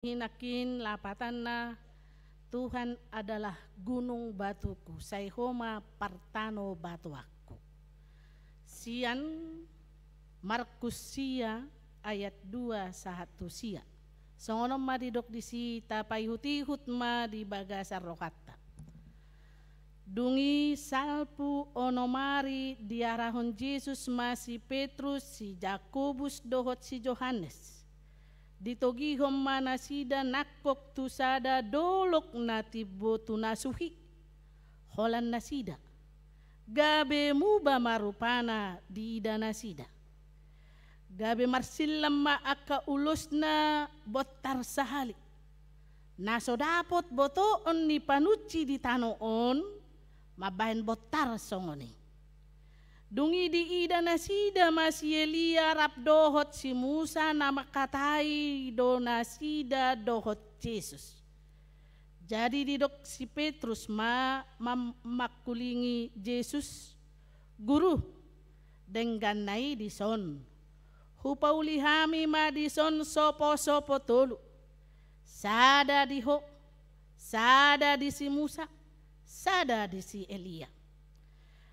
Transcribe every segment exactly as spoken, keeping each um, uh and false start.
Nangkin lapatanna, Tuhan adalah gunung batuku, sai Ho ma partanobatoanku. Sian Markus sia ayat dua sahat tu sia. Songon on ma didok disi, tapaihut-ihut ma di bagasan rohanta. Dung i salpu onom ari diarahon Jesus ma si Petrus, si Jakobus dohot si Johannes. Ditogihon ma nasida nangkok tu sada dolok na timbo tu na suhi. Holan nasida, gabe muba ma rupana diida nasida. Gabe marsillam ma angka ulosna bontar sahali. Na so dapot botoon ni panunsi di tano on, mambahen bontar songon i. Dung i diida nasida ma si Elia rap dohot si Musa na mangkatai do nasida dohot Jesus. Jadi didok si Petrus ma mam-, mangkulingi Jesus, Guru, dengganna i dison. Hupauli hami ma dison sopo-sopo tolu. Sada di Ho, sada di si Musa, sada di si Elia.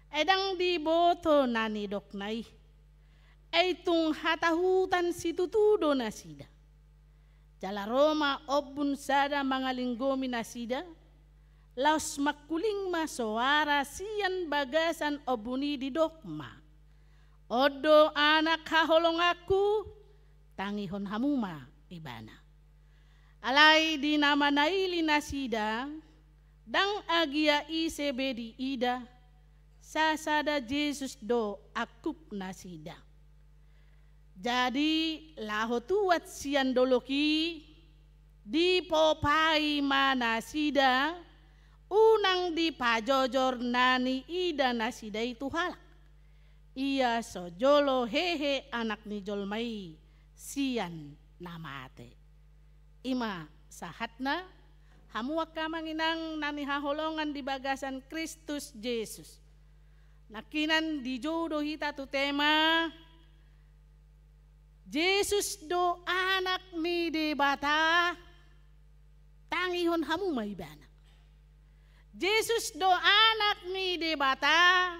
Ai ndang diboto na nidokna i. Ai tung hatahutan situtu do nasida. Jala ro ma ombun sada mangalinggomi nasida, laos mangkuling ma soara sian bagasan ombun i, didok ma, On do Anak haholonganku, tangihon hamu ma Ibana. Alai di na manaili nasida, ndang agia ise be diida, sasada Jesus do angkup nasida. Jadi, laho tuat sian dolok i, dipopai ma nasida, unang dipajojor na niida nasida i tu halak. Ia so jolo hehe Anak ni jolma i sian na mate. I ma sahatna, hamu angka amang inang na nihaholongan di bagasan Kristus Jesus. Nangkinan dijou do hita tu tema, Jesus do Anak ni Debata, tangihon hamu ma Ibana. Jesus do Anak ni Debata,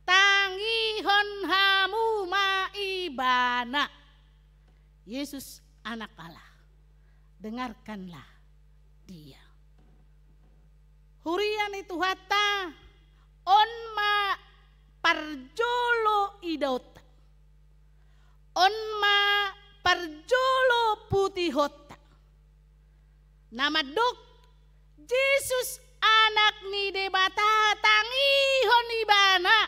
tangihon hamu ma Ibana. Yesus Anak Allah, dengarkanlah Dia. Huria ni Tuhanta, on ma parjolo idaonta. On ma parjolo putihonta. Na mandok, Jesus Anak ni Debata, tangihon Ibana.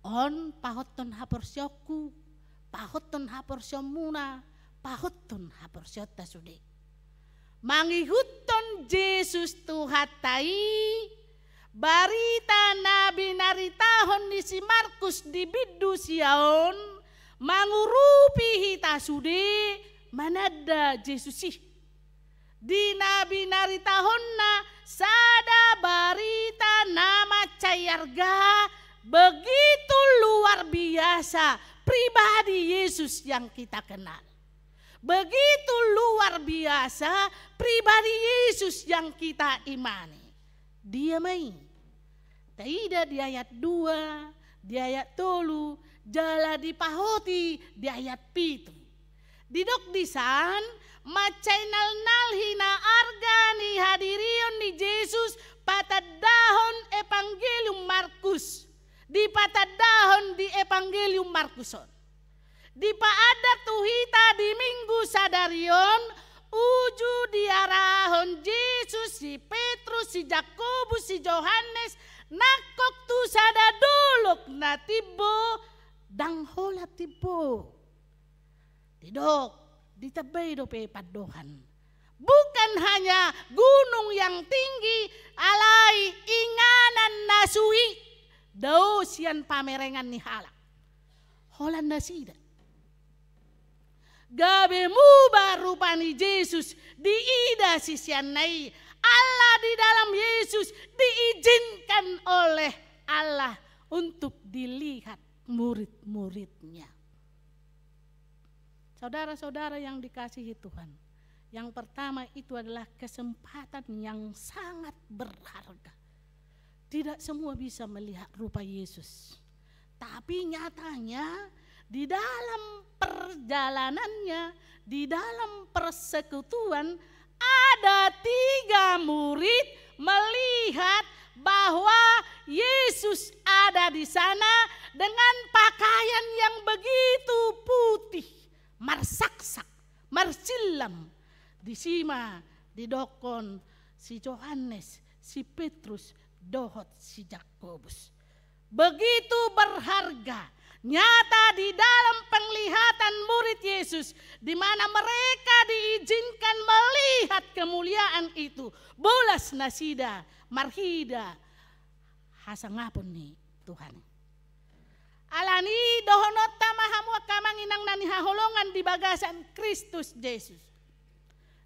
On pahothon haporseaonku, pahothon haporseaonmuna, pahothon haporseaonta sude. Mangihuthon Jesus Tuhanta i, barita na binaritahon ni si Markus di bindu sia on, mangurupi hita sude mananda Jesus i. Di na binaritahonna sada barita na mansai arga, begitu luar biasa pribadi Yesus yang kita kenal. Begitu luar biasa pribadi Yesus yang kita imani. Dia ma i. Taida di ayat dua, di ayat tolu, jala dipahoti di ayat pitu. Didok disan, mansai nalnal hinaarga ni hadirion ni Jesus patandahon Evangelium Markus. Dipatandahon di Evangelium Markus on. Dipaandar tu hita di Minggu sadari on, uju diarahon Jesus si Petrus, si Jakobus, si Johannes, nangkok tu sada dolok na timbo, ndang holan timbo. Didok, ditambai dope pandohan. Bukan hanya gunung yang tinggi, alai inganan na suhi, dao sian pamerengan ni halak. Holan nasida. Gabe muba rupa ni Jesus diida siseanna i. Allah di dalam Yesus diizinkan oleh Allah untuk dilihat murid-muridnya. Saudara-saudara yang dikasihi Tuhan, Yang pertama itu adalah kesempatan yang sangat berharga. Tidak semua bisa melihat rupa Yesus. Tapi nyatanya di dalam perjalanannya, di dalam persekutuan, ada tiga murid melihat bahwa Yesus ada di sana dengan pakaian yang begitu putih, marsaksak, marsillam. Disi ma didokkon si Johannes, si Petrus, dohot si Jakobus. Begitu berharga, nyata di dalam penglihatan murid Yesus, di mana mereka diizinkan melihat kemuliaan itu, bolas nasida marhite hasangapon ni Tuhan. Alani i dohononta ma hamu angka amang inang na hinaholongan di bagasan Kristus Jesus.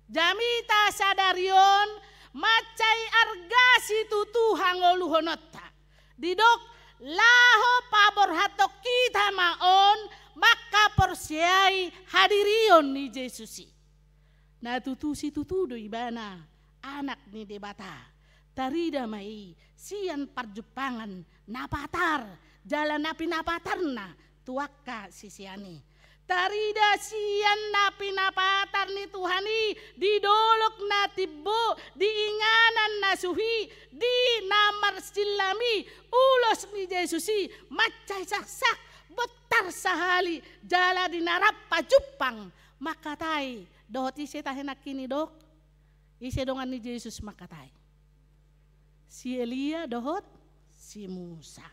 Jamita sadari on mansai arga situtu hangoluhononta. Didok, laho paborhathon hita ma on mangkaporseai hadirion ni Jesus i. Na tutu situtu do ibana Anak ni Debata. Tarida ma i sian parjumpangan na patar jala na pinapatarna tu angka sisean i. Tarida sian na pinapatar ni Tuhan i di dolok na timbo, di inganan na suhi, di na marsillam i, ulos ni Jesus i mansai saksak, bontar sahali jala di na rap pajumpang. Mangkatai, dohot ise tahe nangkin i, Dok? Ise dongan ni Jesus mangkatai? Si Elia dohot si Musa.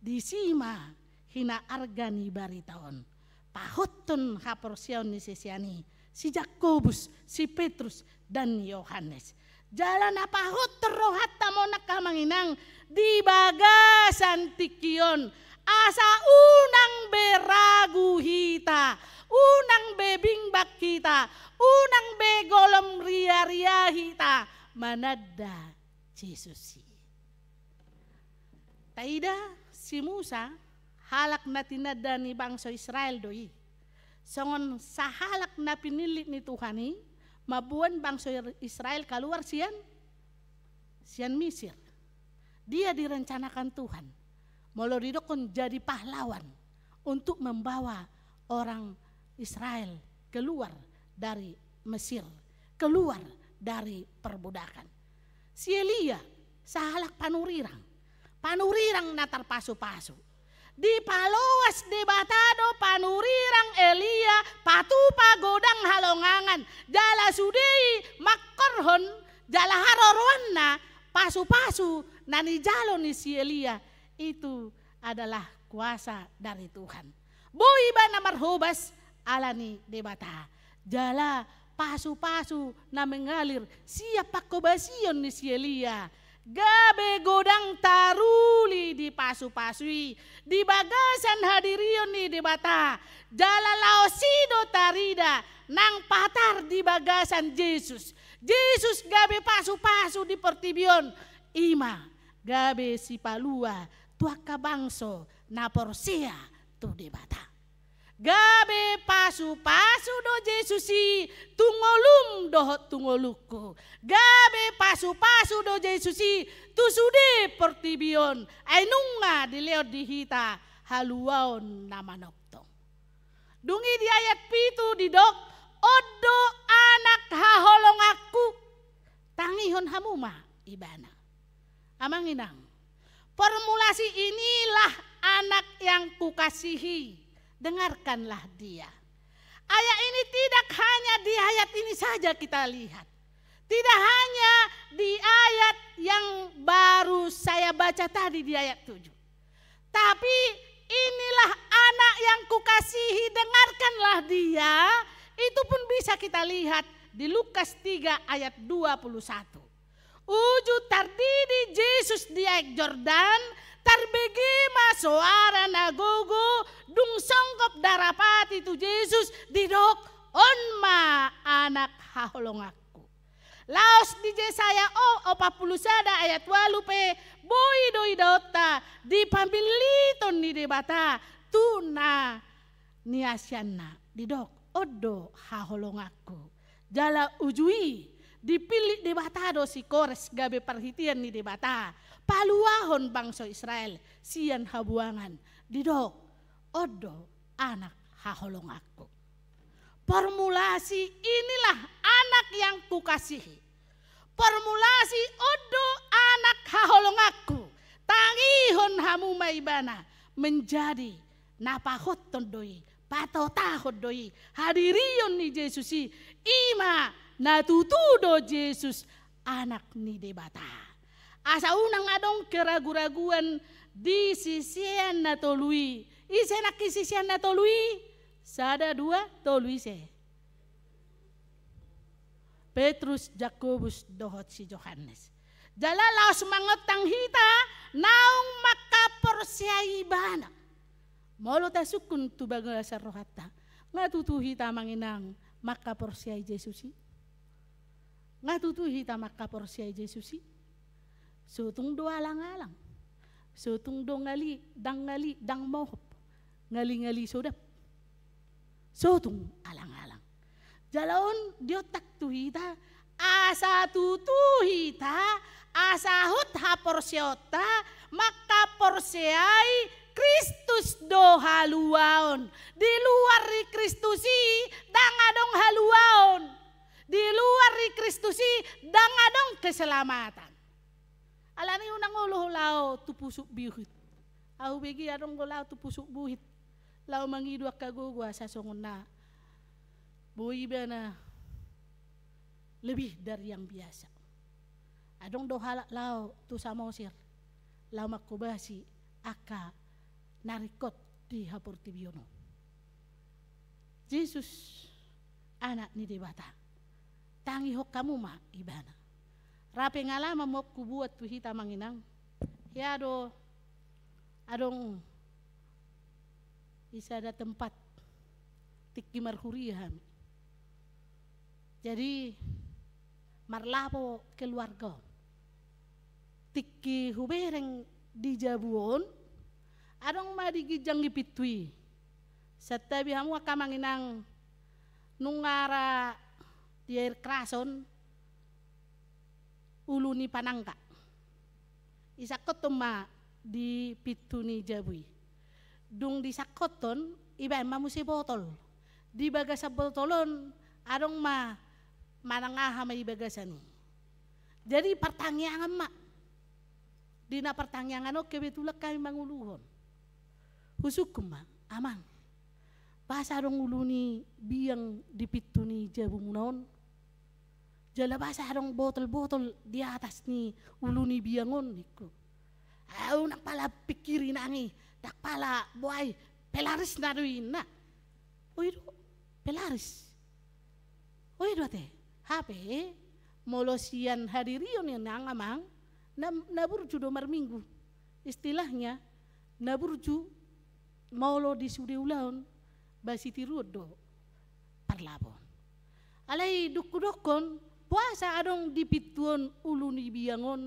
Disi ma hinaarga ni barita on. Pahothon haporseaon ni sisean i, si Jakobus, si Petrus, dan Yohanes. Jala na pahothon rohanta ma on angka amang inang di bagasan tingki on, asa unang be ragu hita, unang be bimbang hita, unang be golom riaria hita mananda Jesus i. Taida, si Musa halak na tinanda ni bangso Israel do i. Songon sahalak na pinillit ni Tuhan i mamboan bangso Israel kaluar sian, sian Misir. Dia direncanakan Tuhan molo didokkon jadi pahlawan untuk membawa orang Israel keluar dari Mesir, keluar dari perbudakan. Si Elia sahalak panurirang, panurirang na tarpasupasu. Dipaloas Debata do panurirang Elia patupa godang halongangan, jala sude i mangkorhon jala haroroanna pasupasu na nijalo ni si Elia itu adalah kuasa dari Tuhan. Boi ibana marhobas ala ni Debata. Jala pasupasu na mengalir sian panghobasion ni si Elia gabe godang taruli di pasupasu i di bagasan hadirion ni Debata. Jala laos i do tarida nang patar di bagasan Jesus. Jesus gabe pasupasu di portibi on, i ma gabe sipalua tu angka bangso na porsea tu Debata. Gabe pasupasu do Jesus i tu ngolum dohot tu ngolungku. Gabe pasupasu do Jesus i tu sude portibi on, ai nunga dilehon di hita haluaon na manongtong. Dung i di ayat pitu didok, on do Anak haholonganku. Tangihon hamu ma ibana. Amang inang, formulasi inilah Anak yang kukasihi, dengarkanlah Dia. Ayat ini tidak hanya di ayat ini saja kita lihat. Tidak hanya di ayat yang baru saya baca tadi di ayat tujuh. Tapi inilah Anak yang kukasihi, dengarkanlah Dia. Itu pun bisa kita lihat di Lukas tiga ayat dua puluh satu. Uju tardidi Jesus di Aek Jordan, tarbege ma soara na gogo, dung songgop darapati tu Jesus, didok, on ma Anak haholonganku. Laos di Jesaya o, opat puluh sada ayat ualu pe, boi do idaonta di pamilliton ni Debata tu na niasianna, didok, on do haholonganku. Jala uju i dipillit Debata do si Kores gabe parhitean ni Debata paluahon bangso Israel sian habuangan. Didok, on do anak haholonganku. Formulasi inilah anak yang kukasihi. Formulasi on do anak haholonganku. Tangihon hamu ma ibana, menjadi na pahothon do i, patotahon do i hadirion ni Jesus i, i ma na tutu do Jesus anak ni Debata. Asa unang adong keraguraguan di sisean na tolu i. Ise nangkin sisean na tolu i? Sada, dua, tolu, ise? Petrus, Jakobus dohot si Johannes. Jala laos mangontang hita naung mangkaporseai ibana. Molo tasungkun tu bagasan rohanta, nga tutu hita amang inang mangkaporseai Jesus i? Nga tutu hita mangkaporseai Jesus i? Sotung do alang-alang. Sotung do ngali, ndang ngali, ndang mohop. Ngali-ngali sodap. Sotung alang-alang. Jala on diontak tu hita, asa tutu hita, asa hot haporseaonta, mangkaporseai Kristus do haluaon. Di luar ni Kristus i, ndang adong haluaon. Di luar ni Kristus i, ndang adong keselamatan. Alani unang olo ho lao tu pusuk buhit. Ahu bege adong do lao tu pusuk buhit. Lao mangido angka gogo asa songon na boi ibana lebih dari yang biasa. Adong do halak lao tu Samosir. Lao mangkobasi angka na ringkot di haportibion on. Jesus, Anak ni Debata. Tangihon hamu ma ibana. Ra pengalaman ma on hubuat tu hita amang inang. Hea do adong di sada tempat tingki marhuria hami. Jadi, marlapo keluarga on. Tingki hubereng di jabu on, adong ma di ginjang ni pintu i. Santabi hamu angka amang inang, nunga ra di air keras on, ulu ni panangga. Isangkothon ma di pintu ni jabu i. Dung disangkothon, ibaen ma muse botol. Di bagasan botol on, adong ma manang aha ma di bagasan i. Jadi partangiangan ma. Di na partangiangan on kebetulan hami manguluhon. Husungkun ma, Amang, boasa adong ulu ni biang di pintu ni jabumuna on? Jala boasa adong botol-botol di atas ni ulu ni biang on, ningku. Ahu ndang pala pingkiri nang i, ndang pala boha i, pelarisna do i, ninna. O i do, pelaris. O i do ate, hape molo sian hadirion i nang, Amang, na, na burju do marminggu. Istilahnya, na burju molo di sude ulaon, ba sitiruon do parlapon. Alai dung hudokkon, boasa adong di pintu on ulu ni biang on,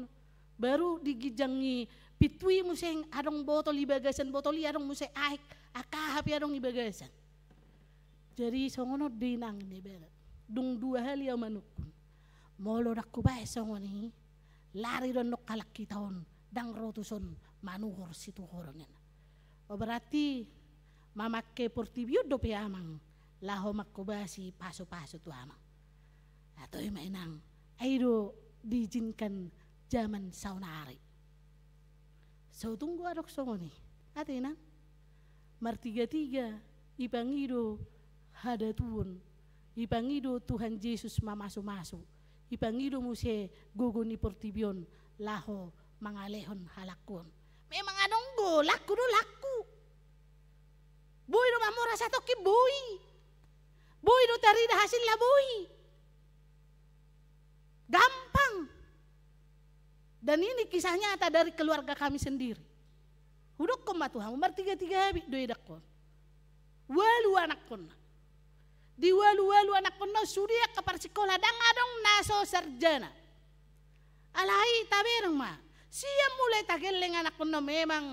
baru di ginjang ni pintu i muse adong botol, di bagasan botol i adong muse aek, angka aha pe adong di bagasan. Jadi songon on do i nang, ninna ibana. Dung dua hali ahu manungkun. Molo ndang hubaen songon i, lari do annon halak hita on, ndang ro tuson manuhor situhoron, ninna. O, berarti mamangke portibi on dope Amang laho mangkobasi pasupasu tu Amang. Atoi ma inang, ai do diizinkan zaman saonari. Sotung do adong songon i. Ate inang, martigatiga ipangido hadatuon, ipangido Tuhan Jesus mamasumasu, ipangido muse gogo ni portibi on laho mangalehon halakku on. Memang adong do, langku do, langku. Boi do mamora satongkin, boi. Boi do tarida hasilna, boi. Gampang. Dan ini kisah nyata dari keluarga kami sendiri. Hudokkon ma tu hamu, martigatiga abit do idakkon. Ualu anakkonna. Di ualu-ualu anakkonna on sude angka parsikola, ndang adong na so sarjana. Alai tabereng ma, sian mulai tagelleng anakkonna on memang.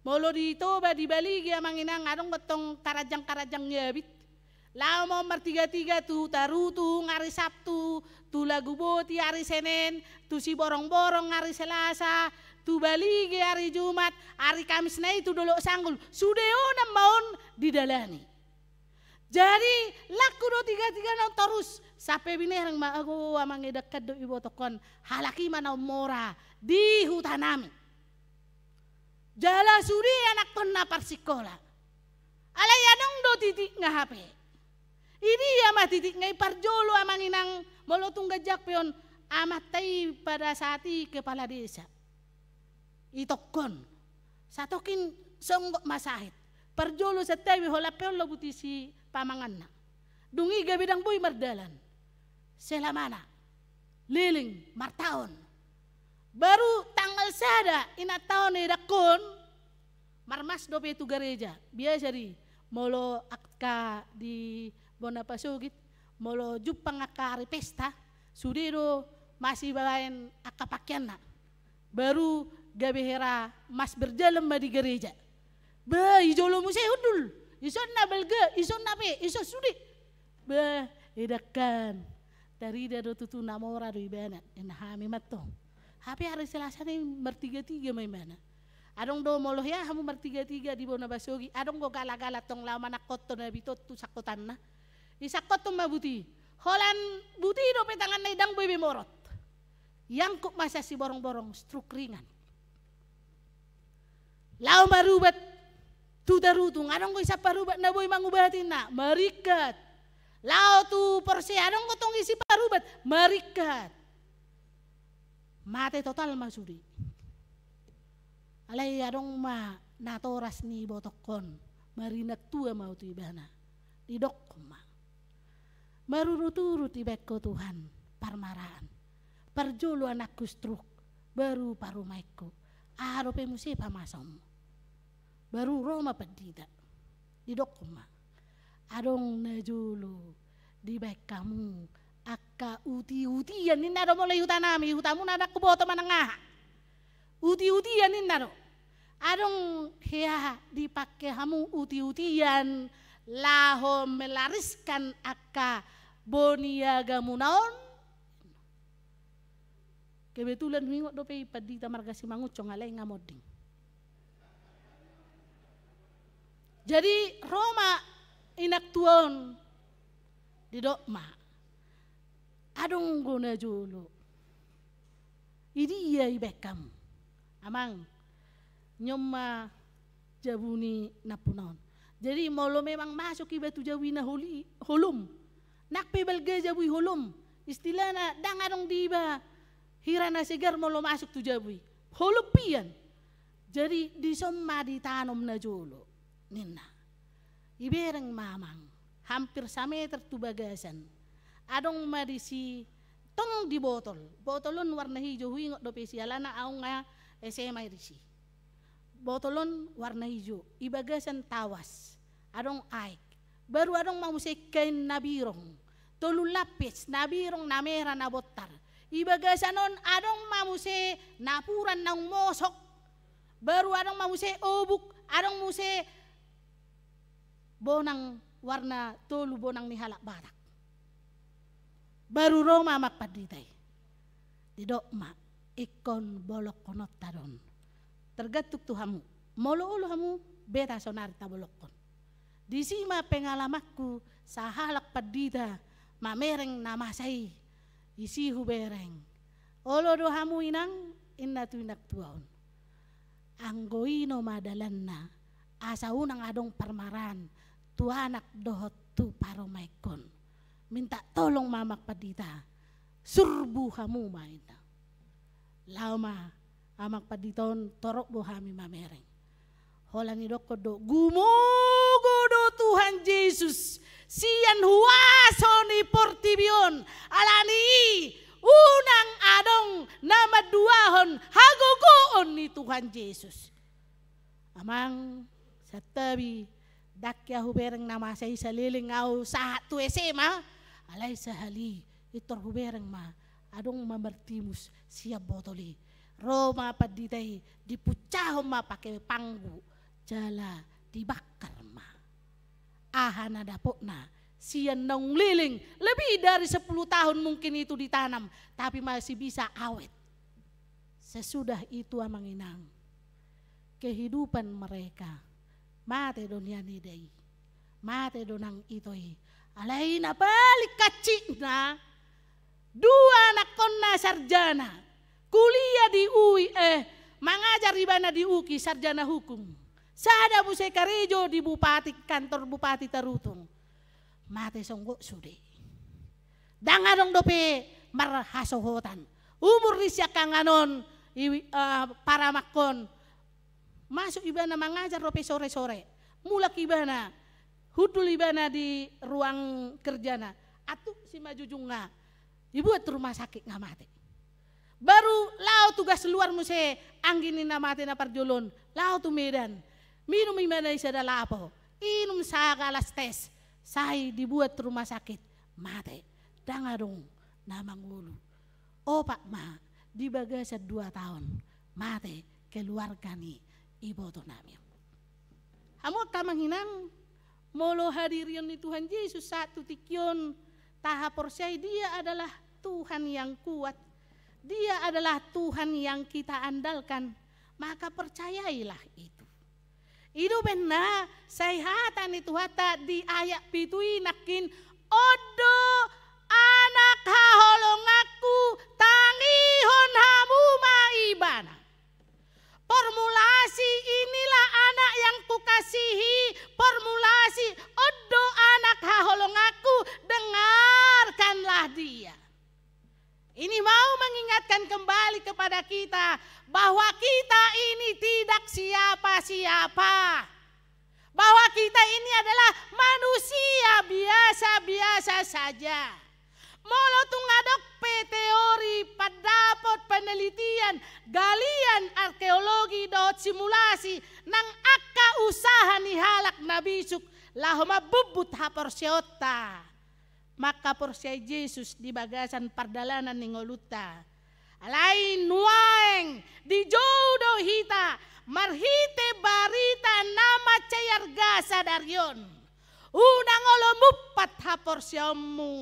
Molo di Toba, di Baligi, Amang Inang, adong do tong karanjang-karanjang ni abit. Laho ma on martigatiga tu Tarutung ari Sabtu, tu Laguboti ari Senen, tu Siborongborong ari Selasa, tu Balige ari Jumat, ari Kamisna i tu Dolok Sanggul. Sude onan ma on didalani. Jadi, laho do tigatigana on torus, sampe binereng ma, ago, amang, edangkan do ibotongkon, halak i ma naung mora di hutanami. Jala sude anakkonna parsingkola. Alai adong do titikna hape. Idia ma titikna i? Parjolo, amang inang, molo tung ganjang pe on, amanta i pada saat i kepala desa. Itongkon. Satongkin songgop ma sahit. Parjolo santabi, holan pe on lobu tu si pamanganna. Dung i gabe ndang boi mardalan. Selamana. Leleng, martaon. Baru tanggal sada inanta on edangkon, marmas dope tu gareja. Biasa do i, molo angka di bona pasogit, molo jumpang angka ari pesta, sude do mas ibaen angka pakeanna. Baru gabe hera mas berjalan ma di gareja. Ba, i jolo muse hundul. Isonna balga, isonna pe, ison sude. Ba, edangkan. Tarida do tutu na mora do ibana, ninna hami mantong. Hape ari Selasa i martigatiga ma ibana. Adong do, molo hea hamu martigatiga di bona pasogit, adong do galagala tong laho manangkothon na binoto tu sangkotanna. Isangkothon ma buti. Holan buti dope tanganna i, ndang boi be morot. Iangkut ma sian Siborongborong, stroke ringan. Laho marubat tu Tarutung, adong do isi parubat na boi mangubati, ninna, maringkat. Laho tu Porsea, adong do tong isi parubat, maringkat. Mate total ma sude. Alai adong ma natoras ni ibotongkon, marinangtua ma tu ibana. Didokkon ma. Marurut-urut dibaen Ho Tuhan parmaraan. Parjolo anakku stroke, baru parumaenku. Aha dope muse pamasaonmu? Baru ro ma pandita. Didokkon ma. Adong najolo dibaen hamu angka uti-utian, ninna do, molo i hutanami, hutamuna ndang huboto manang aha. Uti-utian ninna do. Adong hea dipake hamu uti-utian laho melariskan angka boniagamuna on? Kebetulan huingot dope i pandita marga Simangunsong, alai nga monding. Jadi ro ma inangtua on, didok ma, adong do najolo. Idia ibaen hamu? Amang, nion ma jabu ni nampuna on. Jadi molo memang masuk iba tu jabu i na holi-, holom, nang pe balga jabu i, holom. Istilahna ndang adong di iba hira na segar molo masuk tu jabu i. Holom pian. Jadi dison ma ditanom najolo, ninna. Ibereng ma, amang, hampir sameter tu bagasan. Adong ma disi, tong di botol. Botol on warna ijo, huingot dope i, alana au nga S M A i disi. Botol on warna ijo, i bagasan tawas. Adong aek. Baru adong ma muse kain na birong. Tolu lapis, na birong, na mera, na bontar. I bagasan on adong ma muse napuran naung mosok. Baru adong ma muse obuk, adong muse bonang warna tolu, bonang ni halak Batak. Baru ro ma amang pandita i. Didok ma, ingkon bolongkononta do on. Tergantung tu hamu. Molo olo hamu, beta sonari tabolokkon. Disi ma pengalamanku sahalak pandita mamereng na masa i. Disi hubereng. Olo do hamu, inang, ninna tu inangtua on. Anggo i nama dalanna, asa unang adong parmaraan tu anak dohot tu parumaenkon. Minta tolong ma amang pandita, surbu hamu ma, ninna. Laho ma amang pandita on, torop do hami mamereng. Holan didokkon do, gumogo do Tuhan Jesus sian huaso ni portibi on, alani i unang adong na manduahon hagogoon ni Tuhan Jesus. Amang, santabi, ndang hea hubereng na masa i, saleleng au sahat tu S M A, alai sahali i tor hubereng ma, adong ma martimus sian botol i. Ro ma pandita i, dipuncahon ma pake panggu, jala dibakar ma. Aha na dapotna, Sian naung leleng, lebih dari sepuluh tahun mungkin itu ditanam, tapi masih bisa awet. Sesudah itu, Amang Inang, kehidupan mereka, mate do nian ida i, mate do nang ito i. Alai na paling hansikna, dua anakkonna sarjana, kuliah di U I, eh, mangajar ibana di UKI, sarjana hukum. Sada muse karejo di bupati, kantor bupati Tarutung. Mate songgop sude. Ndang adong dope marhasohotan. Umur ni siangkangan on, i, eh, paramanghon. Masuk ibana mangajar dope sore-sore. Mulak ibana, hundul ibana di ruang kerjana. Atuk simanjujung nga, dibuat rumah sakit nga mate. Baru laho tugas luar muse, anggi ni na mate na parjolo on, laho tu Medan. Minum ibana i sada lapo, inum sagalas tes, sai dibuat rumah sakit, mate. Ndang adong na mangolu. Opat ma, di bagasan dua taon, mate keluarga ni iboto nami. Hamu angka Amang Inang, molo hadirion ni Tuhan Jesus sahat tu tingki on, tahaporseai Dia adalah Tuhan yang kuat, Dia adalah Tuhan yang kita andalkan, maka percayailah itu. I do umbahen na sai hata ni Tuhanta di ayat pitu i nangkin, on do anak haholonganku, tangihon hamu ma ibana. Formulasi, inilah anak yang kukasihi, formulasi, on do anak haholonganku, dengarkanlah dia. Ini mau mengingatkan kembali kepada kita bahwa kita ini tidak siapa-siapa. Bahwa kita ini adalah manusia biasa-biasa saja. Molo tung adong pe teori, pandapot, penelitian, galian arkeologi dohot simulasi nang angka usaha ni halak na bisuk laho mambumbut haporseaonta mangkaporseai Jesus di bagasan pardalanan ni ngolunta. Alai nuaeng dijou do hita marhite barita na mansai arga sadari on. Unang olo mumpat haporseaonmu,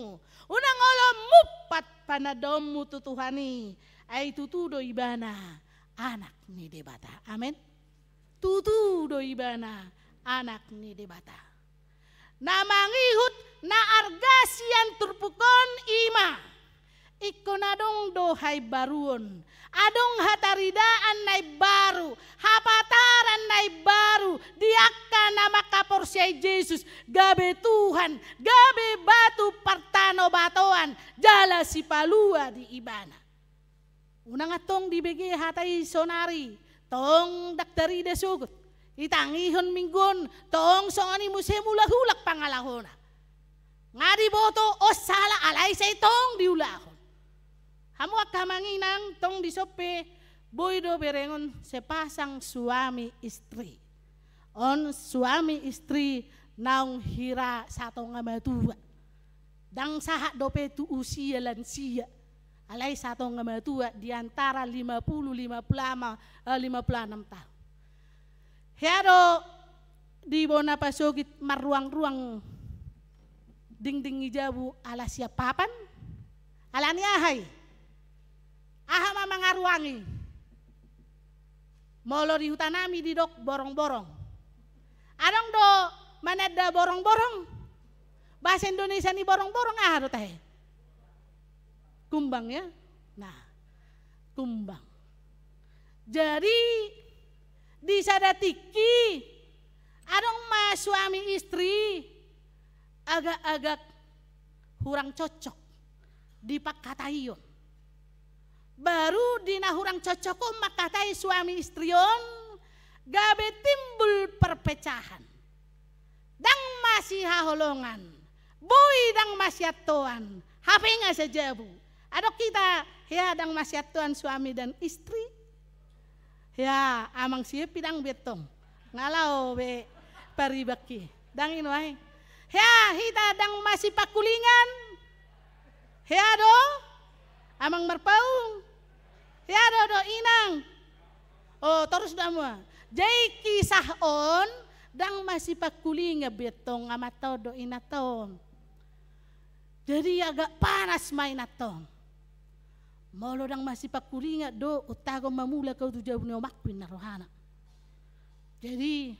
unang olo mumpat panandaonmu tu Tuhan i, ai tutu do ibana Anak ni Debata. Amen. Tutu do ibana Anak ni Debata. Na mangihut na arga sian turpuk on i ma, ingkon adong do haimbaruon, adong hataridaan na imbaru, hapataran na imbaru di angka na mangkaporseai Jesus, gabe Tuhan, gabe batu partanobatoan jala sipalua di ibana. Unang antong dibege hata i sonari, tong ndang tarida sogot. Ditangihon minggu on, tong songon i muse mulak-ulak pangalahona. Nga diboto, on sala, alai sai tong diulahon. Hamu angka Amang Inang, tong dison pe boi do berengon sepasang suami istri. On suami istri naung hira satonga matua. Ndang sahat dope tu usia lansia. Alai satonga matua di antara lima puluh, lima puluh lima, eh, lima puluh enam tahun. Hea do di bona pasogit marruang-ruang dingding ni jabu ala sian papan? Ala ni aha i? Aha ma mangaruangi? Molo di huta nami didok borong-borong. Adong do mananda borong-borong? Bahasa Indonesia ni borong-borong aha do tahe? Kumbang, ya? Nah, kumbang. Jadi, di sada tingki, adong ma suami istri agak-agak hurang cocok di pangkataion. Baru di na hurang cocok on mangkatai suami istri on, gabe timbul perpecahan. Ndang masihaholongan, boi ndang masiantoan, hape nga sajabu. Adong hita, hea, ndang masiantoan suami dan istri? Hea, Amang Siepi ndang be tong. Nga laho be paribak i. Ndang i nuaeng. Hea, hita ndang masipangkulingan? Hea do? Amang Marpaung? Hea do, do Inang? O, torus do hamu. Jadi kisah on ndang masipangkulingan be tong amanta on dohot inanta on. Jadi agak panas ma inanta on. Molo ndang masipangkulingan do, untagon ma mulak au tu jabu ni omakku, inna rohana. Jadi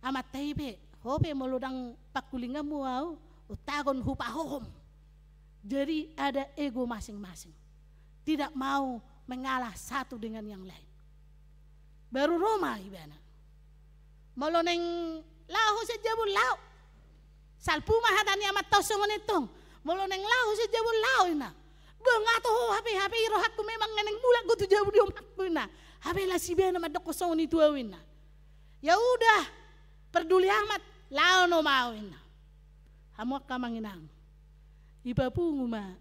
amanta i pe, ho pe molo ndang pangkulinganmu au, untagon hupahohom. Jadi ada ego masing-masing. Tidak mau mengalah satu dengan yang lain. Baru ro ma ibana. Molo naeng laho sian jabu, laho. Salpu ma hata ni amanta on songon i tong. Molo naeng laho sian jabu, laho, inna. Bah, nga toho, hape, hape i rohangku memang nga naeng mulak go tu jabu ni omakku, inna. Hape las ibana mandokkon songon i tu au, inna. Ya udah, peduli amat, laho no ma au, inna. Hamu angka amang inang, ipapungu ma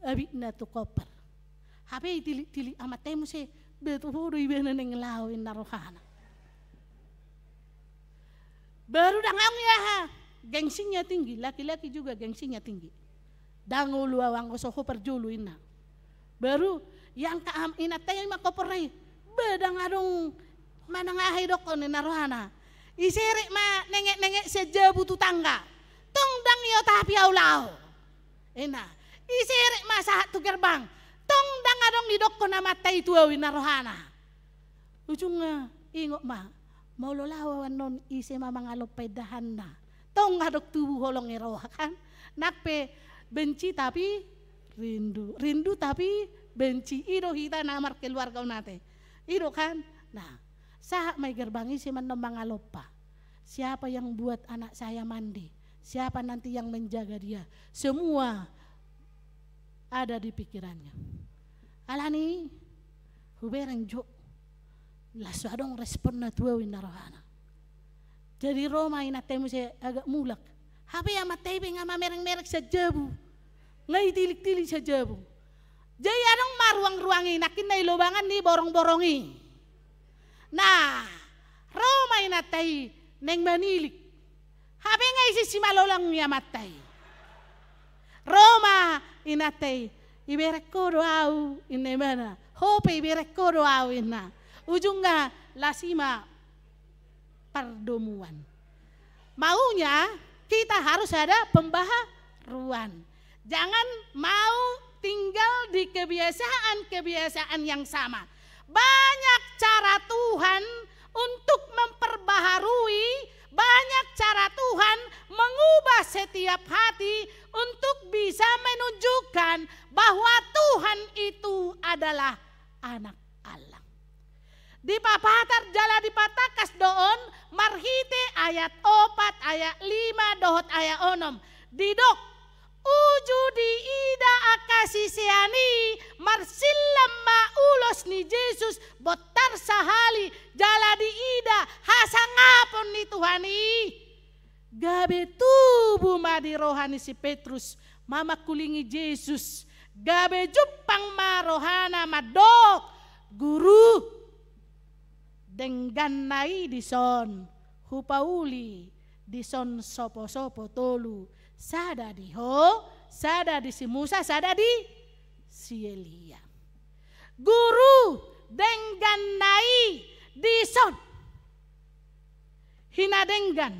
abitna tu kompor. Hape itilik-tilik amanta i muse, bah, toho do ibana naeng laho, inna rohana. Baru ndang adong i aha, gengsinya tinggi, laki-laki juga gengsinya tinggi. Ndang olo au anggo so ho parjolo, inna. Baru iangkat am-, inanta i ma kompor i, bah, ndang adong manang aha idokkon, inna rohana. Iserep ma nenget-nenget sian jabu tu tangga. Tong ndang iotapi au laho, inna. Iserep ma sahat tu gerbang. Tong ndang adong idokkon amanta i tu au, inna rohana. Ujungna ingot ma, molo laho au annon, ise ma mangalompa indahanna? Tong adong tubu holong ni roha, kan? Nang pe benci tapi rindu, rindu tapi benci. I do hita na markeluarga on ate. I do, kan? Nah, sahat ma i gerbang, ise ma annon mangalompa? Siapa yang buat anak saya mandi? Siapa nanti yang menjaga dia? Semua ada di pikirannya. Alani i, hubereng jo, laos so adong responna tu au, inna rohana. Jadi ro ma inanta i muse agak mulak. Hape amanta i pe nga mamereng-mereng sian jabu. Nga itilik-tilik sian jabu. Jadi adong ma ruang-ruang i, nangkin na i lobangan ni borong-borong i. Nah, ro ma inanta i naeng manilik. Hape nga ise simalolong ni amanta i. Ro ma inanta i, ibereng ho do au, inna ibana. Ho pe ibereng ho do au, inna. Ujungna las i ma pardomuan. Maunya kita harus ada pembaharuan. Jangan mau tinggal di kebiasaan-kebiasaan yang sama. Banyak cara Tuhan untuk memperbaharui, banyak cara Tuhan mengubah setiap hati untuk bisa menunjukkan bahwa Tuhan itu adalah Anak Allah. Dipapatar jala dipatangkas do on marhite ayat opat, ayat lima dohot ayat onom. Didok, uju diida angka sisean i, marsillam ma ulos ni Jesus bontar sahali, jala diida hasangapon ni Tuhan i. Gabe tubu ma di roha ni si Petrus mamangkulingi Jesus, gabe jumpang ma rohana mandok, Guru, dengganna i dison hupauli dison sopo-sopo tolu, sada di Ho, sada di si Musa, sada di si Elia. Guru, dengganna i dison. Hinadenggan,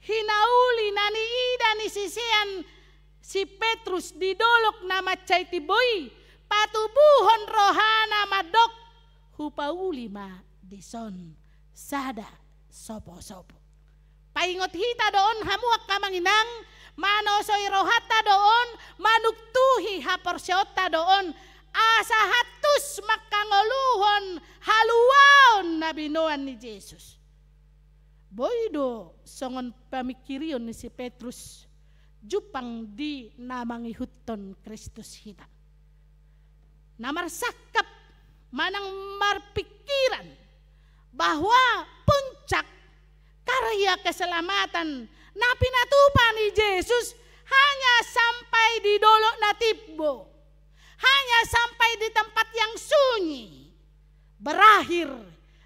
hinauli na niida ni sisean si Petrus di dolok na mansai timbo i, patubuhon rohana mandok, hupauli ma dison sada sopo-sopo. Paingot hita do on hamu angka amang inang, manosoi rohanta do on, manuktuhi haporseaonta do on, asa hantus mangkangoluhon haluaon na binoan ni Jesus. Boi do songon pamingkirion ni si Petrus, jumpang di na mangihuthon Kristus hita. Na marsangkap manang marpingkiran bahwa puncak karya keselamatan na pinatupa ni Jesus hanya sampai di dolok na timbo, hanya sampai di tempat yang sunyi, berakhir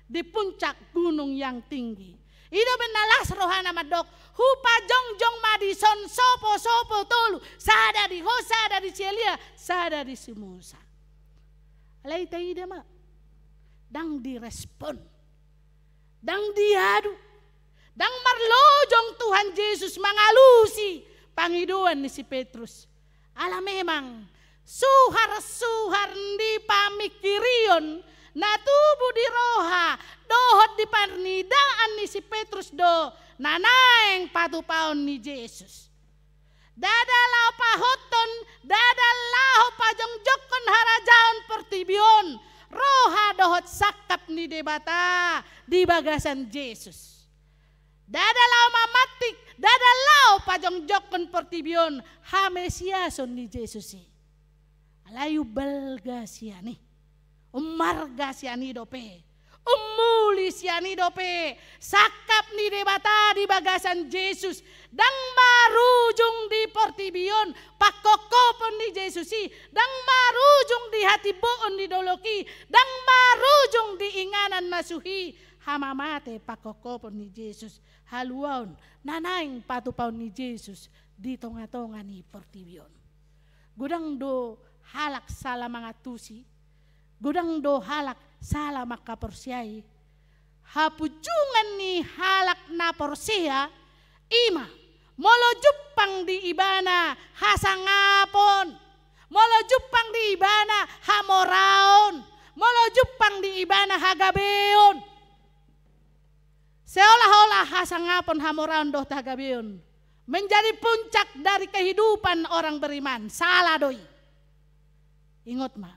di puncak gunung yang tinggi. I do umbahen na las rohana mandok, hupajongjong ma dison sopo-sopo tolu, sada di Ho, sada di si Elia, sada di si Musa. Alai taida ma, ndang direspon, ndang diadu, ndang marlojong Tuhan Jesus mangalusi pangidoan ni si Petrus. Ala memang suhar-suhar ni pamingkirion na tubu di roha dohot di parnidaan ni si Petrus do na naeng patupaon ni Jesus. Ndada laho pahothon, ndada laho pajongjongkon harajaon portibi on, roha dohot sangkap ni Debata di bagasan Jesus. Ndada laho mamantik, ndada laho pajongjongkon portibi on, hamesiason ni Jesus i. Alai umbalga sian i. Ummarga sian i dope. Ummuli sian i dope. Sangkap ni Debata di bagasan Jesus. Ndang marujung di portibi on, pangkophopon ni Jesus i. Ndang marujung di hatimboon ni dolok i. Ndang marujung di inganan na suhi. Hamamate pangkophopon ni Jesus. Haluaon, na naeng patupaon ni Jesus di tonga-tonga ni portibi on. Godang do halak sala mangantusi, godang do halak sala mangkaporseai. Hapunjungan ni halak na porsea, i ma, molo jumpang di ibana hasangapon, molo jumpang di ibana hamoraon, molo jumpang di ibana hagabeon. Seolah-olah hasangapon, hamoraon dohot hagabeon menjadi puncak dari kehidupan orang beriman. Sala do i. Ingot ma.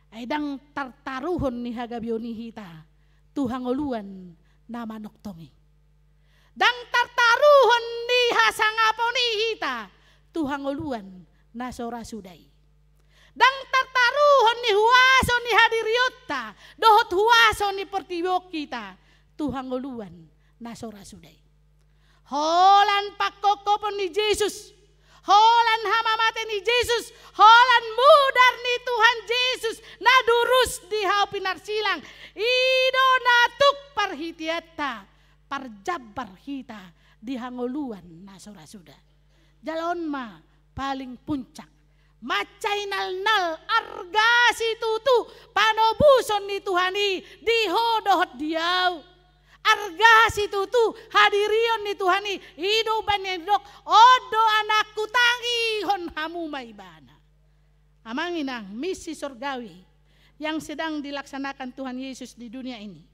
Ai ndang tartaruhon ni hagabeon i hita tu hangoluan na manongtong i. Ndang tartaruhon ni hasangapon i hita tu hangoluan na so ra suda i. Ndang tartaruhon ni huaso ni hadirionta dohot huaso ni portibi on hita tu hangoluan na so ra suda i. Holan pangkophopon ni Jesus, holan hamamate ni Jesus, holan mudar ni Tuhan Jesus na durus di hau pinarsilang, i do na tuk parhiteanta parjambar hita di hangoluan na so ra suda. Jala on ma paling puncak. Mansai nalnal arga situtu panobuson ni Tuhan i di ho dohot di ahu. Arga situtu hadirion ni Tuhan i, i do umbahen na didok, on do anakku, tangihon hamu ma ibana. Amang inang, misi sorgawi yang sedang dilaksanakan Tuhan Yesus di dunia ini.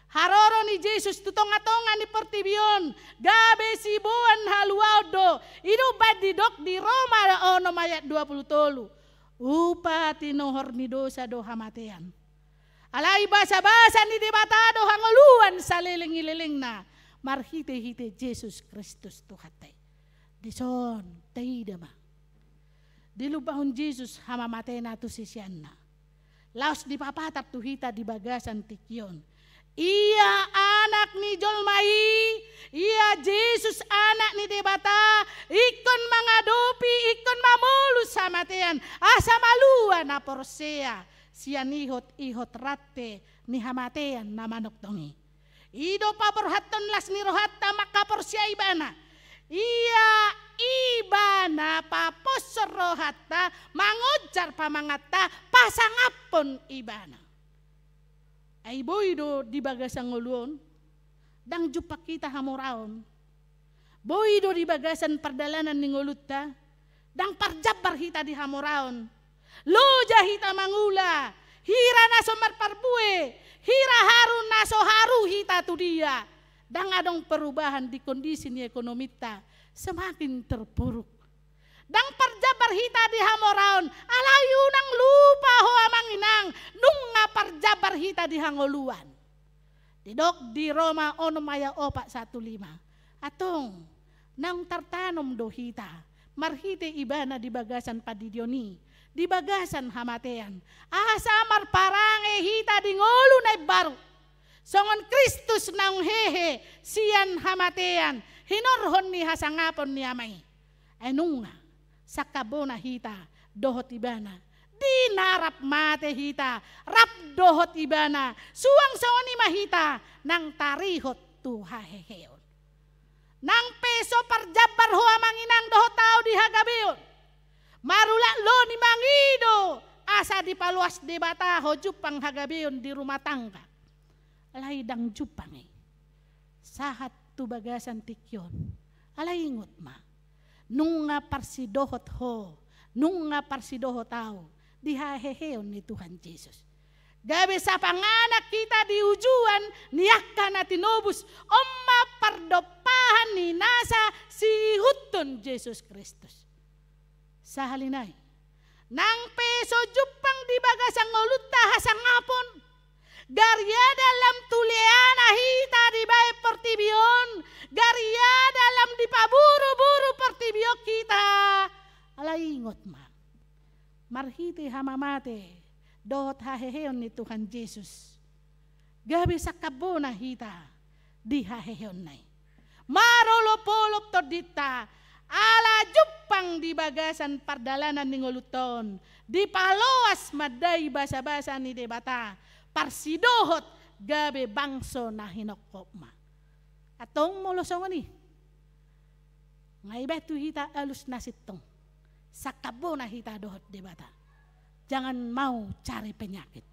Haroro ni Jesus tu tonga-tonga ni portibi on, gabe siboan haluaon do, i do umbahen didok di Roma onom ayat dua pulu tolu. Upa tinohor ni dosa do hamatean. Alai basa-basa ni Debata do hangoluan saleleng ni lelengna, marhite-hite Jesus Kristus Tuhanta i. Dison taida ma. Dilumbahon Jesus hamamatena tu siseanna. Laos dipapatar tu hita di bagasan tingki on. Ia Anak ni jolma i, ia Jesus Anak ni Debata, ingkon mangadopi, ingkon mamolus hamatean, asa malua na porsea sian ihot-ihot rante ni hamatean na manongtong i. I do paborhathon las ni rohanta mangkaporseai ibana. Ia ibana paposhon rohanta, mangonjar pamanganta, pasangaphon ibana. Ai boi do di bagasan ngolu on, ndang jumpang hita hamoraon. Boi do di bagasan pardalanan ni ngolunta, ndang parjambar hita di hamoraon. Loja hita mangula, hira na so marparbue, hira haru na so haru hita tu dia. Ndang adong perubahan di kondisi ni ekonominta, semakin terpuruk. Ndang parjambar hita di hamoraon, alai unang lupa ho amang inang, nunga parjambar hita di hangoluan. Didok di Roma onom ayat opat sahat tu lima. Antong, naung tartanom do hita, marhite ibana di bagasan pandidion i, di bagasan hamatean. Asa marparange hita di ngolu na imbaru. Songon Kristus naung hehe sian hamatean, hinorhon ni hasangapon ni Ama i. Ai nunga, sangkap bona hita dohot ibana. Di na rap mate hita, rap dohot ibana. Suang songon i ma hita, nang tarihot tu haheheon. Nang pe so parjambar ho amang inang dohot ahu di hagabeon. Marulak lo ni mangido, asa dipaloas Debata ho jumpang hagabeon di rumah tangga. Alai ndang jumpang i. Sahat tu bagasan tingki on. Alai ingot ma. Nunga parsidohot ho, nunga parsidohot au di haheheon ni Tuhan Jesus. Gabe sapanganak hita di ujuan ni angka na tinobus, on ma pardompahan ni nasa siihuthon Jesus Kristus. Sahali nai, nang pe so jumpang di bagasan ngolunta hasangapon, gariada lam tuleana hita dibaen portibi on, gariada lam dipaburuburu portibi on hita, alai ingot ma, marhite hamamate dohot haheheon ni Tuhan Jesus, gabe sangkapbona hita di haheheonna i. Marolopolop tondinta, ala jumpang di bagasan pardalanan ni ngolunta on, dipaloas mandai basabasa ni Debata, parsidohot gabe bangso na hinongkop ma. Antong molo songon i, nga ibaen tu hita alus na sintong, sangkapbona hita dohot Debata. Jangan mau cari penyakit.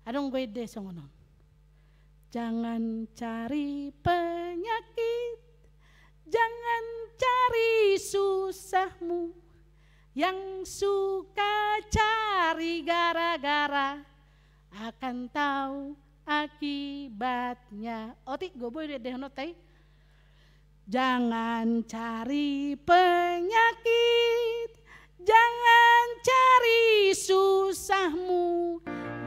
Adong do ende songon on. Jangan cari penyakit, jangan cari susahmu, yang suka cari gara-gara akan tahu akibatnya. Otik, boi do diendehononta i? Jangan cari penyakit, jangan cari susahmu,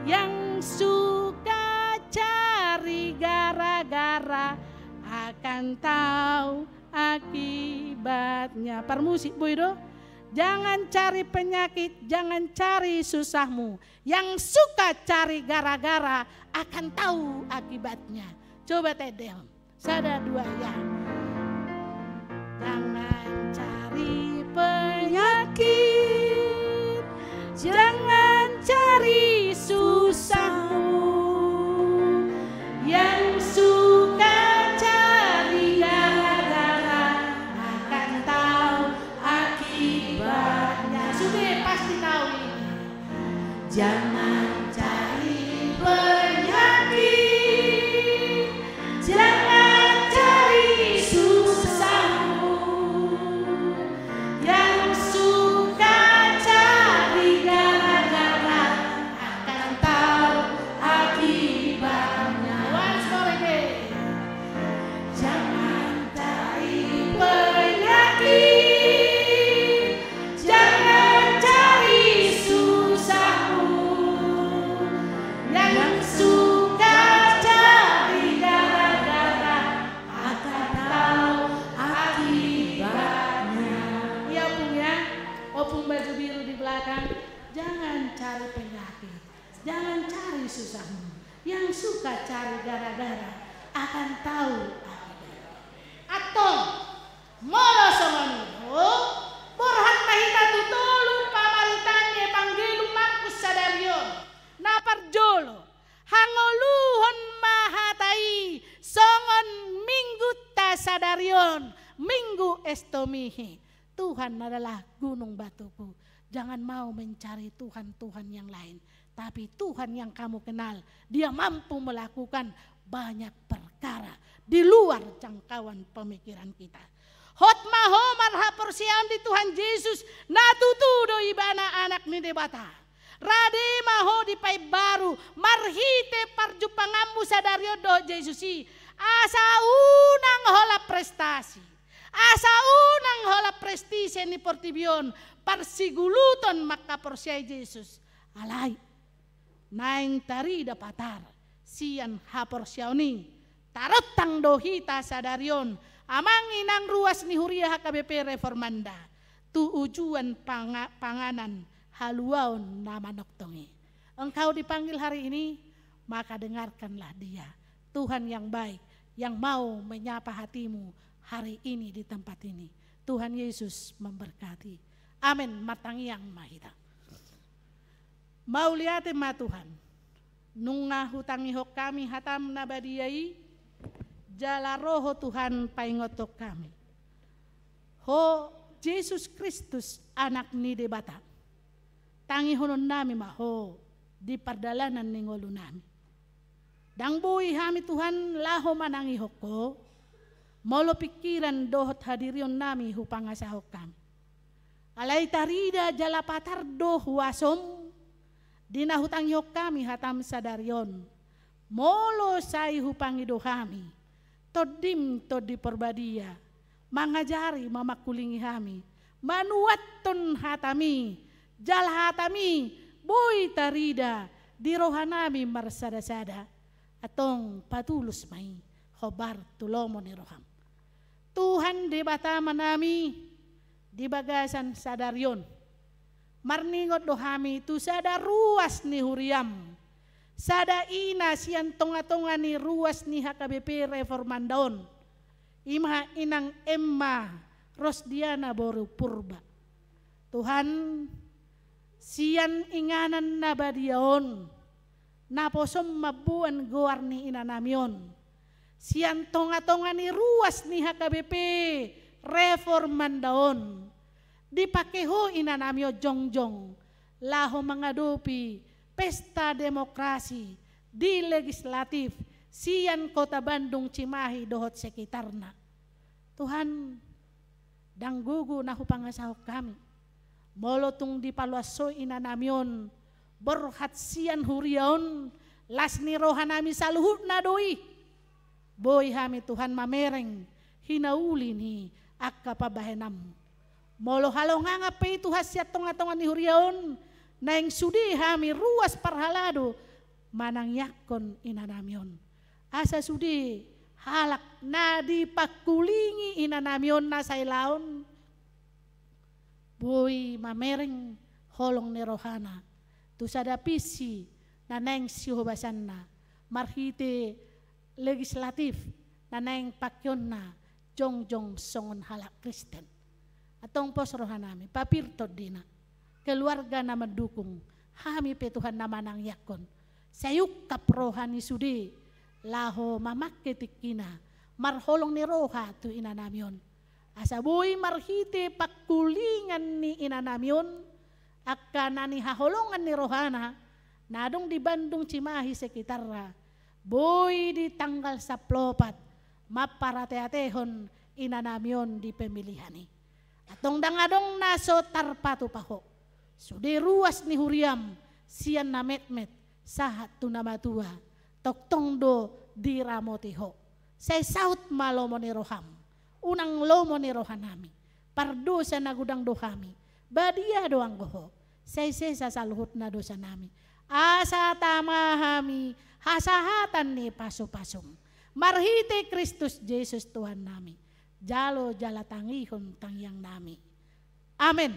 yang suka cari gara-gara akan tahu akibatnya. Parmusik, boi do? Jangan cari penyakit, jangan cari susahmu, yang suka cari gara-gara akan tahu akibatnya. Coba taendehon. Sada, dua, ya. Jangan cari penyakit, jangan cari susahmu, yang suka cari gara-gara akan tahu akibatnya. Sudah pasti tahu ini. Jangan cari penyakit, jangan cari susahmu, yang suka cari gara-gara akan tahu akibatnya. Once more again. Jangan cari penyakit, jangan cari susahmu, yang suka cari gara-gara akan tahu akibatnya. Iya, Pung, ya. Opung baju biru di belakang, jangan cari penyakit. Jangan cari susahmu. Yang suka cari gara-gara akan tahu akibatnya. Antong, molo songon i do, borhat ma hita tu tolu pamaritaon ni Evangelium Markus sadari on. Na parjolo, hangoluhon ma hata i songon Minggunta sadari on, Minggu Estomihi. Tuhan adalah gunung batuku. Jangan mau mencari tuhan-tuhan yang lain. Tapi Tuhan yang kamu kenal, Dia mampu melakukan banyak perkara di luar jangkauan pemikiran kita. Hot ma ho marhaporseaon di Tuhan Jesus, na tutu do Ibana Anak ni Debata. Rade ma ho dipaimbaru marhite parjumpanganmu sadari on dohot Jesus i, asa unang holan prestasi, asa unang holan prestise ni portibi on, parsiguluton mangkaporseai Jesus. Alai naeng tarida patar sian haporseaon i, tarontang do hita sadari on, amang inang ruas ni huria H K B P Reformanda, tu ujuan panga-, panganan haluaon na manongtong i. Engkau dipanggil hari ini, maka dengarkanlah Dia, Tuhan yang baik, yang mau menyapa hatimu hari ini di tempat ini. Tuhan Yesus memberkati. Amin. Martangiang ma hita. Mauliate ma Tuhan, nunga hutangihon hami hataM na badia i, jala ro Ho Tuhan paingothon hami. Ho Jesus Kristus, Anak ni Debata, tangihononnami ma Ho di pardalanan ni ngolunami. Ndang boi hami Tuhan laho manangihon Ho, Molo pingkiran dohot hadirionnami hupangasahon hami. Alai tarida jala patar do huasom, di na hutangihon hami hatam sadari on. Molo sai hupangido hami, Tondim Tondi Parbadia, mangajari mamangkulingi hami, manuathon hatami, jala hatami boi tarida di rohanami marsadasada. Antong patulus ma i, hombar tu lomo ni roham. Tuhan Debata Amanami, di bagasan sadari on, marningot do hami tu sada ruas ni huriam, sada ina sian tongatonga ni ruas ni H K B P Reformanda on, i ma Inang Emma Rosdiana boru Purba. Tuhan, sian inganan na badia on, naposom mamboan goar ni inanami on, sian tongatonga ni ruas ni H K B P Reformanda on, dipake Ho inanami on jongjong laho mangadopi pesta demokrasi di legislatif sian Kota Bandung, Cimahi dohot sekitarna. Tuhan, ndang gogo na hupangasahon hami. Molo tung dipaloas Ho inanami on borhat sian huria on, las ni rohanami saluhutna do i. Boi hami Tuhan mamereng hinauli ni angka pambahenanmu. Molo halongangan pe i Tuhan sian tongatonga ni huria on, naeng sude hami ruas parhalado manangiangkon inanami on. Asa sude halak na dipangkulingi inanami on na sailaon, boi mamereng holong ni rohana tu sada visi na naeng sihobasanna marhite legislatif na naeng pakeonna jongjong songon halak Kristen. Antong pos rohanami, papir tondina, keluarga na mandukung, hami pe Tuhan na manangiangkon. Sai ungkap roha ni sude laho mamangke tingkina marholong ni roha tu inanami on. Asa boi marhite pangkulingan ni inanami on, angka na nihaholongan ni rohana, na adong di Bandung, Cimahi sekitarna, boi di tanggal sampulu opat mamparateatehon inanami on di pemilihan i. Antong ndang adong na so tarpatupa Ho. Sude ruas ni huriam, sian na metmet sahat tu na matua, tongtong do diramoti Ho. Sai saut ma lomo ni roham. Unang lomo ni rohanami. Pardosa na godang do hami. Badia do anggo Ho. Sai sesa saluhutna dosanami. Asa tama hami hasahatan ni pasupasum. Marhite Kristus Jesus Tuhannami. Jalo jala tangihon tangiangnami. Amen.